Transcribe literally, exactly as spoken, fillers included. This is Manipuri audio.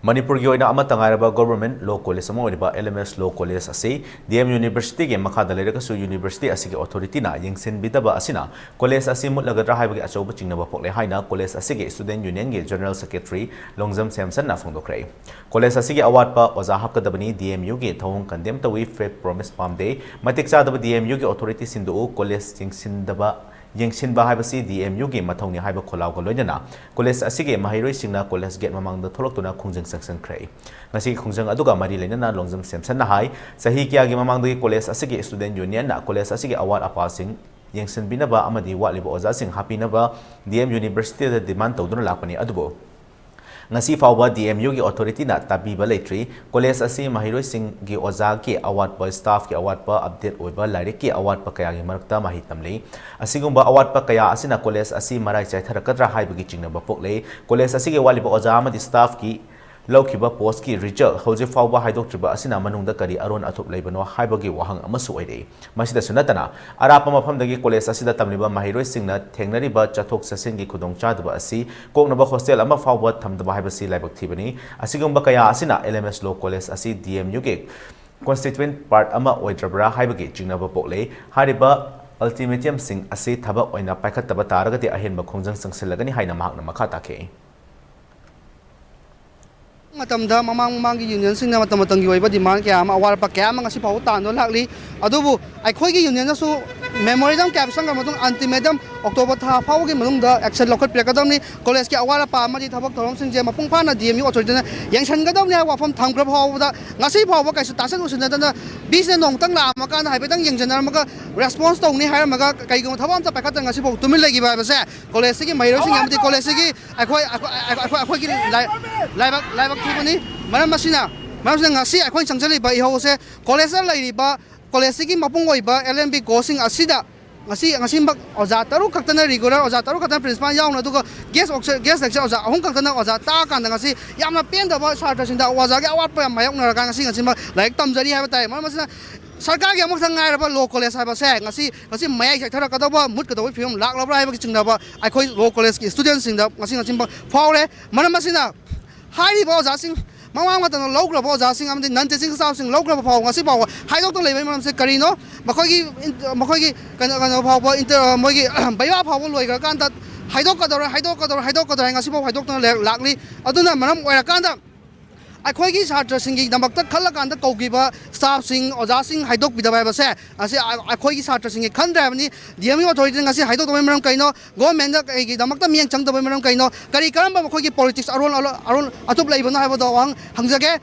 ꯃꯅꯤꯄꯨꯔꯒꯤ ꯑꯣꯏꯅ ꯑꯃꯠꯇ ꯉꯥꯏꯔꯕ Government Law College ꯑꯃ ꯑꯣꯏꯔꯤꯕ L M S Law College ꯑꯁꯤ D M University ꯒꯤ ꯃꯈꯥꯗ ꯂꯩꯔꯒꯁꯨ University ꯑꯁꯤꯒꯤ authority ꯅ ꯌꯦꯡꯁꯤꯟꯕꯤꯗꯕ ꯑꯁꯤꯅ college ꯑꯁꯤ ꯃꯨꯠꯂꯒꯗ꯭ꯔꯥ ꯍꯥꯏꯕꯒꯤ ꯑꯆꯧꯕ ꯆꯤꯡꯅꯕ ꯄꯣꯛꯂꯦ ꯍꯥꯏꯅ college ꯑꯁꯤꯒꯤ Student Union ꯒꯤ General Secretary ꯂꯣꯡꯖꯝ ꯁꯦꯝꯁꯟꯅ ꯐꯣꯡꯗꯣꯛꯈ꯭ꯔꯦ꯫ College ꯑꯁꯤꯒꯤ ꯑꯋꯥꯠꯄ ꯑꯣꯖꯥ ꯍꯥꯞꯀꯗꯕꯅꯤ, D M U ꯒꯤ ꯊꯧꯑꯣꯡ condemn ꯇꯧꯏ, fake promise ꯄꯥꯝꯗꯦ, ꯃꯇꯤꯛ ꯆꯥꯗꯕ D M U ꯒꯤ authority ꯁꯤꯟꯗꯣꯛꯎ, college ꯌꯦꯡꯁꯤꯟꯗꯕ ꯌꯦꯡꯁꯤꯟꯕ ꯍꯥꯏꯕꯁꯤ D M U ꯒꯤ ꯃꯊꯧꯅꯤ ꯍꯥꯏꯕ ꯈꯣꯜꯂꯥꯎꯒ ꯂꯣꯏꯅꯅ college ꯑꯁꯤꯒꯤ ꯃꯍꯩꯔꯣꯏꯁꯤꯡꯅ college gate ꯃꯃꯥꯡꯗ ꯊꯣꯛꯂꯛꯇꯨꯅ ꯈꯣꯡꯖꯪ ꯆꯪꯁꯤꯟꯈ꯭ꯔꯦ꯫ ꯉꯁꯤꯒꯤ ꯈꯣꯡꯖꯪ ꯑꯗꯨꯒ ꯃꯔꯤ ꯂꯩꯅꯅ ꯂꯣꯡꯖꯝ ꯁꯦꯝꯁꯟꯅ ꯍꯥꯏ, ꯆꯍꯤ ꯀꯌꯥꯒꯤ ꯃꯃꯥꯡꯗꯒꯤ college ꯑꯁꯤꯒꯤ Student Union ꯅ college ꯑꯁꯤꯒꯤ ꯑꯋꯥꯠ ꯑꯄꯥꯁꯤꯡ ꯌꯦꯡꯁꯤꯟꯕꯤꯅꯕ ꯑꯃꯗꯤ ꯋꯥꯠꯂꯤꯕ ꯑꯣꯖꯥꯁꯤꯡ ꯍꯥꯞꯄꯤꯅꯕ D M University ꯗ demand ꯇꯧꯗꯨꯅ ꯂꯥꯛꯄꯅꯤ꯫ ꯑꯗꯨꯕꯨ ꯉꯁꯤ ꯐꯥꯎꯕ D M U ꯒꯤ authority ꯅ ꯇꯥꯕꯤꯕ ꯂꯩꯇ꯭ꯔꯤ꯫ College ꯑꯁꯤ ꯃꯍꯩꯔꯣꯏꯁꯤꯡꯒꯤ ꯑꯣꯖꯥꯒꯤ ꯑꯋꯥꯠꯄ, staff ꯀꯤ ꯑꯋꯥꯠꯄ, update ꯑꯣꯏꯕ ꯂꯥꯏꯔꯤꯛꯀꯤ ꯑꯋꯥꯠꯄ ꯀꯌꯥꯒꯤ ꯃꯔꯛꯇ ꯃꯍꯩ ꯇꯝꯂꯤ꯫ ꯑꯁꯤꯒꯨꯝꯕ ꯑꯋꯥꯠꯄ ꯀꯌꯥ ꯑꯁꯤꯅ college ꯑꯁꯤ ꯃꯔꯥꯏ ꯆꯥꯏꯊꯔꯛꯀꯗ꯭ꯔꯥ ꯍꯥꯏꯕꯒꯤ ꯆꯤꯡꯅꯕ ꯄꯣꯛꯂꯦ꯫ College ꯑꯁꯤꯒꯤ ꯋꯥꯠꯂꯤꯕ ꯑꯣꯖꯥ ꯑꯃꯗꯤ staff ꯀꯤ ꯂꯧꯈꯤꯕ post ꯀꯤ result ꯍꯧꯖꯤꯛ ꯐꯥꯎꯕ ꯍꯥꯏꯗꯣꯛꯇ꯭ꯔꯤꯕ ꯑꯁꯤꯅ ꯃꯅꯨꯡꯗ ꯀꯔꯤ ꯑꯔꯣꯟ ꯑꯊꯨꯞ ꯂꯩꯕꯅꯣ ꯍꯥꯏꯕꯒꯤ ꯋꯥꯍꯪ ꯑꯃꯁꯨ ꯑꯣꯏꯔꯤ꯫ ꯃꯁꯤꯗꯁꯨ ꯅꯠꯇꯅ, ꯑꯔꯥꯞꯄ ꯃꯐꯝꯗꯒꯤ college ꯑꯁꯤꯗ ꯇꯝꯂꯤꯕ ꯃꯍꯩꯔꯣꯏꯁꯤꯡꯅ ꯊꯦꯡꯅꯔꯤꯕ ꯆꯠꯊꯣꯛ ꯆꯠꯁꯤꯟꯒꯤ ꯈꯨꯗꯣꯡꯆꯥꯗꯕ ꯑꯁꯤ ꯀꯣꯛꯅꯕ hostel ꯑꯃ ꯐꯥꯎꯕ ꯊꯝꯗꯕ ꯍꯥꯏꯕꯁꯤ ꯂꯥꯏꯕꯛ ꯊꯤꯕꯅꯤ꯫ ꯑꯁꯤꯒꯨꯝꯕ ꯀꯌꯥ ꯑꯁꯤꯅ L M S Law College ꯑꯁꯤ D M U ꯒꯤ constituent part ꯑꯃ ꯑꯣꯏꯗ꯭ꯔꯕ꯭ꯔꯥ ꯍꯥꯏꯕꯒꯤ ꯆꯤꯡꯅꯕ ꯄꯣꯛꯂꯦ꯫ ꯍꯥꯏꯔꯤꯕ ultimatum ꯁꯤꯡ ꯑꯁꯤ ꯊꯕꯛ ꯑꯣꯏꯅ ꯄꯥꯏꯈꯠꯇꯕ ꯇꯥꯔꯒꯗꯤ ꯑꯍꯦꯟꯕ ꯈꯣꯡꯖꯪ ꯆꯪꯁꯤꯜꯂꯒꯅꯤ ꯍꯥꯏꯅ ꯃꯍꯥꯛꯅ ꯃꯈꯥ ꯇꯥꯈꯤ꯫ ꯃꯇꯝꯗ ꯃꯃꯥꯡ ꯃꯃꯥꯡꯒꯤ union ꯁꯤꯡꯅ ꯃꯇꯝ ꯃꯇꯝꯒꯤ ꯑꯣꯏꯕ demand ꯀꯌꯥ ꯑꯃ, ꯑꯋꯥꯠ ꯑꯄꯥ ꯀꯌꯥ ꯑꯃ ꯉꯁꯤ ꯐꯥꯎꯕ ꯇꯥꯟꯗꯨꯅ ꯂꯥꯛꯂꯤ꯫ ꯑꯗꯨꯕꯨ ꯑꯩꯈꯣꯏꯒꯤ union ꯅꯁꯨ memorandum ꯀꯌꯥ ꯄꯤꯁꯟꯈ꯭ꯔ ꯃꯇꯨꯡ, ultimatum October ꯊꯥ ꯐꯥꯎꯕꯒꯤ ꯃꯅꯨꯡꯗ action ꯂꯧꯈꯠꯄꯤꯔꯛꯀꯗꯕꯅꯤ꯫ College ꯀꯤ ꯑꯋꯥꯠ ꯑꯄꯥ ꯑꯃꯗꯤ ꯊꯕꯛ ꯊꯧꯔꯝꯁꯤꯡꯁꯦ ꯃꯄꯨꯡ ꯐꯥꯅ D M U authority ꯅ ꯌꯦꯡꯁꯤꯟꯒꯗꯕꯅꯤ ꯍꯥꯏꯕ ꯋꯥꯐꯝ ꯊꯝꯈ꯭ꯔ ꯐꯥꯎꯕꯗ, ꯉꯁꯤ ꯐꯥꯎꯕ ꯀꯩꯁꯨ ꯇꯥꯁꯤꯟ ꯎꯁꯤꯟꯅꯗꯅ, B C ꯅ ꯅꯣꯡꯃꯇꯪ ꯂꯥꯛꯑꯝꯃꯀꯥꯟꯗ ꯍꯥꯏꯐꯦꯠꯇꯪ ꯌꯦꯡꯁꯤꯟꯅꯔꯝꯃꯒ response ꯇꯧꯅꯤ ꯍꯥꯏꯔꯝꯃꯒ ꯀꯩꯒꯨꯝꯕ ꯊꯕꯛ ꯑꯝꯇ ꯄꯥꯏꯈꯠꯇꯅ ꯉꯁꯤ ꯐꯥꯎ ꯇꯨꯃꯤꯟ ꯂꯩꯈꯤꯕ ꯍꯥꯏꯕꯁꯦ college ꯁꯤꯒꯤ ꯃꯍꯩꯔꯣꯏꯁꯤꯡ ꯑꯃꯗꯤ college ꯁꯤꯒꯤ ꯑꯩꯈꯣꯏ, ꯑꯩꯈꯣꯏ, ꯑꯩꯈꯣꯏ, ꯑꯩꯈꯣꯏꯒꯤ ꯂꯥꯏ-, ꯂꯥꯏꯕꯛ, ꯂꯥꯏꯕꯛ ꯊꯤꯕꯅꯤ꯫ ꯃꯔꯝ ꯑꯁꯤꯅ, ꯃꯔꯝ ꯑꯁꯤꯅ ꯉꯁꯤ ꯑꯩꯈꯣꯏꯅ ꯆꯪꯖꯔꯤꯕ ꯏꯍꯧ ꯑꯁꯦ college ꯇ ꯂꯩꯔꯤꯕ, college ꯁꯤꯒꯤ ꯃꯄꯨꯡ ꯑꯣꯏꯕ L M B course ꯁꯤꯡ ꯑꯁꯤꯗ ꯉꯁꯤ, ꯉꯁꯤꯃꯛ ꯑꯣꯖꯥ ꯇꯔꯨꯛ ꯈꯛꯇꯅ, regular ꯑꯣꯖꯥ ꯇꯔꯨꯛ ꯈꯛꯇꯅ principal ꯌꯥꯎꯅ, ꯑꯗꯨꯒ guest lecture, guest lecture ꯑꯣꯖꯥ ꯑꯍꯨꯝ ꯈꯛꯇꯅ ꯑꯣꯖꯥ ꯇꯥꯛꯑꯀꯥꯟꯗ ꯉꯁꯤ ꯌꯥꯝꯅ ꯄꯦꯟꯗꯕ ꯁꯥꯇ꯭ꯔꯁꯤꯡꯗ ꯑꯣꯖꯥꯒꯤ ꯑꯋꯥꯠꯄ ꯌꯥꯝ ꯃꯥꯌꯣꯛꯅꯔꯀꯥꯟꯗ ꯉꯁꯤ, ꯉꯁꯤꯃꯛ ꯂꯥꯏꯔꯤꯛ ꯇꯝꯖꯔꯤ ꯍꯥꯏꯕ ꯇꯥꯏ꯫ ꯃꯔꯝ ꯑꯁꯤꯅ ꯁꯔꯀꯥꯔꯒꯤ ꯑꯃꯈꯛꯇ ꯉꯥꯏꯔꯕ law college ꯍꯥꯏꯕꯁꯦ ꯉꯁꯤ, ꯉꯁꯤ ꯃꯌꯥꯏ ꯆꯠꯊꯔꯛꯀꯗꯧꯕ, ꯃꯨꯠꯀꯗꯧꯕꯒꯤ ꯐꯤꯕꯝ ꯂꯥꯛꯂꯕ꯭ꯔꯥ ꯍꯥꯏꯕꯒꯤ ꯆꯤꯡꯅꯕ ꯑꯩꯈꯣꯏ law college ꯀꯤ student ꯁꯤꯡꯗ ꯉꯁꯤ, ꯉꯁꯤꯃꯛ ꯐꯥꯎꯔꯦ꯫ ꯃꯔꯝ ꯑꯁꯤꯅ ꯍꯥꯏꯔꯤꯕ ꯑꯣꯖꯥꯁꯤꯡ, ꯃꯃꯥꯡ ꯃꯇꯝꯗ ꯂꯧꯈ꯭ꯔꯕ ꯑꯣꯖꯥꯁꯤꯡ ꯑꯃꯗꯤ ꯅꯟ ꯇꯤꯆꯤꯡ ꯁ꯭ꯇꯥꯐꯁꯤꯡ ꯂꯧꯈ꯭ꯔꯕ ꯐꯥꯎꯕ ꯉꯁꯤ ꯐꯥꯎꯕ ꯍꯥꯏꯗꯣꯛꯇꯅ ꯂꯩꯕꯒꯤ ꯃꯔꯝꯁꯦ ꯀꯔꯤꯅꯣ? ꯃꯈꯣꯏꯒꯤ ꯏꯟ-, ꯃꯈꯣꯏꯒꯤ ꯀꯩꯅꯣ, ꯀꯩꯅꯣ ꯐꯥꯎꯕ ꯏꯟꯇꯔ-, ꯃꯣꯏꯒꯤ ꯕꯩꯕꯥ ꯐꯥꯎꯕ ꯂꯣꯏꯈ꯭ꯔꯀꯥꯟꯗ ꯍꯥꯏꯗꯣꯛꯀꯗꯧꯔꯦ, ꯍꯥꯏꯗꯣꯛꯀꯗꯧꯔꯦ, ꯍꯥꯏꯗꯣꯛꯀꯗꯧꯔꯦ ꯍꯥꯏꯅ ꯉꯁꯤꯐꯥꯎ ꯍꯥꯏꯗꯣꯛꯇꯅ ꯂꯩ-, ꯂꯥꯛꯂꯤ꯫ ꯑꯗꯨꯅ ꯃꯔꯝ ꯑꯣꯏꯔꯀꯥꯟꯗ ꯑꯩꯈꯣꯏꯒꯤ ꯁꯥꯇ꯭ꯔꯁꯤꯡꯒꯤꯗꯃꯛꯇ ꯈꯜꯂꯀꯥꯟꯗ ꯀꯧꯈꯤꯕ ꯁ꯭ꯇꯥꯐꯁꯤꯡ, ꯑꯣꯖꯥꯁꯤꯡ ꯍꯥꯏꯗꯣꯛꯄꯤꯗꯕ ꯍꯥꯏꯕꯁꯦ ꯉꯁꯤ ꯑ-, ꯑꯩꯈꯣꯏꯒꯤ ꯁꯥꯇ꯭ꯔꯁꯤꯡꯒꯤ ꯈꯟꯗ꯭ꯔꯦ ꯍꯥꯏꯕꯅꯤ꯫ ꯗꯤ ꯑꯦꯝ ꯌꯨ ꯑꯣꯊꯣꯔꯤꯇꯤꯅ ꯉꯁꯤ ꯍꯥꯏꯗꯣꯛꯇꯕꯒꯤ ꯃꯔꯝ ꯀꯩꯅꯣ? ꯒꯣꯔꯃꯦꯟꯗ ꯀꯩꯒꯤꯗꯃꯛꯇ ꯃꯤꯠꯌꯦꯡ ꯆꯪꯗꯕꯒꯤ ꯃꯔꯝ ꯀꯩꯅꯣ? ꯀꯔꯤ ꯀꯔꯝꯕ ꯃꯈꯣꯏꯒꯤ ꯄꯣꯂꯤꯇꯤꯛꯁ ꯑꯔꯣꯟ ꯑꯔꯣ-, ꯑꯔꯣꯟ ꯑꯇꯨꯞ ꯂꯩꯕꯅꯣ ꯍꯥꯏꯕꯗꯣ ꯋꯥꯍꯪ ꯍꯪꯖꯒꯦ꯫